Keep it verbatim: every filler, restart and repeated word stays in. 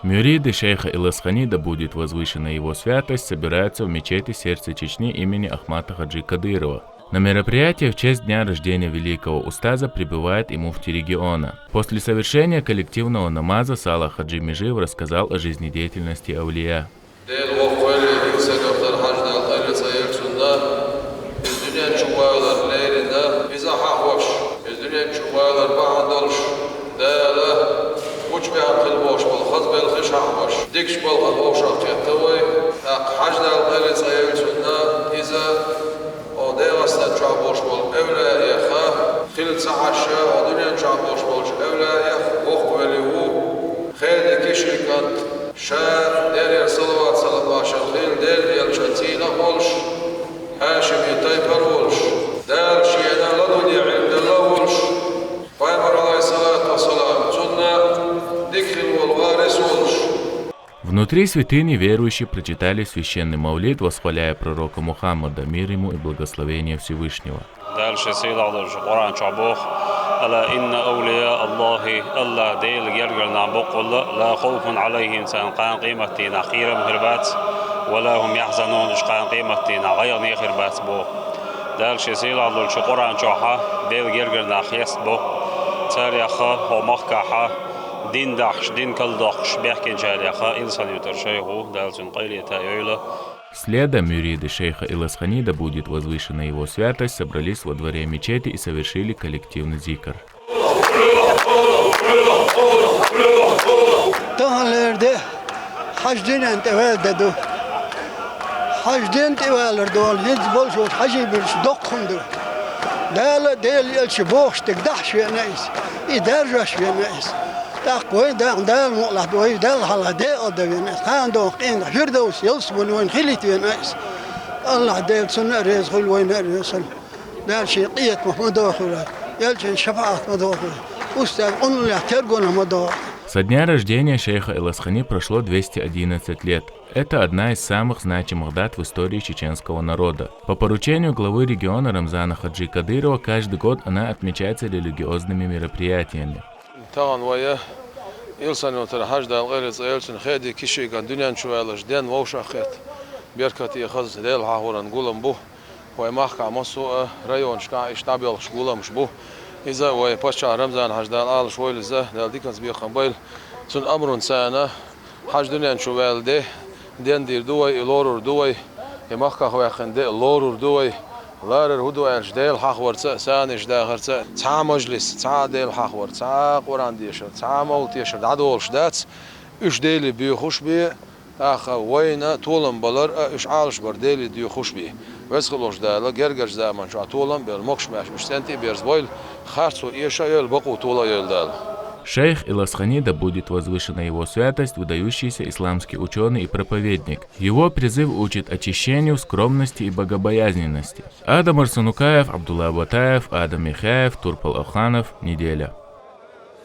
Мюриды шейха Иласхани, да будет возвышена его святость, собираются в мечети «Сердце Чечни» имени Ахмата Хаджи Кадырова. На мероприятие в честь дня рождения великого устаза прибывает и муфти региона. После совершения коллективного намаза Салах Хаджи Межиев рассказал о жизнедеятельности авлия. Дела воккха велла, Илсхан-Юртара Хьажа-Дала къайле цӀа йолча цунна, из дуьнен чу валар леррина, иза хьахош, из дуьнен чу валар бахьана долуш, Дала гучабаьхна хила болуш болу хаза белхаш хьахош, дикачу балхах вовшахкхетта вай, тӀаккха Хьажа-Дала къайле цӀа йолча цунна, иза О, ДегӀастан чохь болуш болу эвлаяэх хила ца Ӏаш, о, дуьнен чохь болуш болчу эвлаяэх воккха велла ву, Хеди Кишин кӀант, ша Делера салават-салам хуьлда цунна, Делан элчан цӀийнах а волуш, хьашими тайпара а волуш, Дала шена ладуьйна Ӏилма делла а волуш, Пайхамар, алейхиссалату вассалам, цунна дика хила волу варис а волуш. Внутри святыни верующие прочитали священный мавлид, восхваляя пророка Мухаммада, мир ему и благословение Всевышнего. Дала шен сийлахь долчу Къуръан чохь боху: «Ала инна авлия Аллахи», Аллах Делан гергара нах баккъалла, «ла хавфун алайхим», царна кхана къематдийнахь кхерам хир бац, «ва ла хум яхзанун», уьш кхана къематдийнахь гӀайгӀане хир бац боху. Дала шен сийлахь долчу Къуръан чохь Делан гергара нах хеста боху, царех хӀокху махкахь дин дахьаш, дин карладоккхуш баьхкинчарех Илсхан-Юртара шайх ву, Дала цунна къайле цӀа йойла. Следом мюриды шейха Иласхани, да будет возвышена его святость, собрались во дворе мечети и совершили коллективный зикр. Таханлера де хьажа динан тӀе ваьлла де ду. Хьажа дин тӀе валар долу хӀинца болчу хьажий буьрса доккха хӀума ду. Дала а, Делан элча бохуш дерг дахьаш веана иза, и даржош веана иза. ТӀаккха вай даха Дала мукъалахь, вай Далла хьалха декъал дан веана иза. Кхана доху къинах Фирдовс ялсамани вайна хилийта веана иза. Аллахь Дела цунна а реза хуьлда, вайна а реза хуьлда. Дала шен къинхетамах ма дохийла, элчан шапаӀатах ма дохийла, устазан къуналлех тергонах ма дохийла. Со дня рождения шейха Иласхани прошло двести одиннадцать лет. Это одна из самых значимых дат в истории чеченского народа. По поручению главы региона Рамзана Хаджи Кадырова каждый год она отмечается религиозными мероприятиями. Тахана вай Илсхан-Юртара Хьажа-Дала къайле цӀа йолчу цунна, Хеди Кишин кӀант дуьнен чу валарш ден вовшахкхетта, беркате хаза Дела хьахоран гулам бу. Вай махкахь массо а районашкахь иштта дӀабоьлхуш гуламаш бу. Иза вай паччахь Рамзан-Хьажа, Дала Ӏалашвойла иза, Дала диканца бекхам бойла. Цуьнан амрунца хьажа дуьнен чу ваьлла де, ден дийр ду вай, и лорур ду вай, и махках ваьккхина де а лорур ду вай. Ларар хӀун ду аьлча, Дела хьахорца а, саниш дахарца а, цхьа а мажлис, цхьа а Дела хьахор, цхьа а Къуръан дешар, цхьа а мовлид дешар дӀадолуш дац. Уьш Деле боьхуш бен, тӀаккха вайна толам балар а, уьш Ӏалашбар Деле доьхуш бен. Веза хилла волчу Дала гергарчу заманчохь толам а белла, могуш-маьрша уьш цӀентий а берзабойла, харцо эша а йойла, бакъо тола а йойла Дала. Шейх Иласхани, да будет возвышена его святость, выдающийся исламский учёный и проповедник. Его призыв учит очищению, скромности и богобоязненности. Адам Арсанукаев, Абдулла Батаев, Адам Михаев, Турпал Алханов, «Неделя».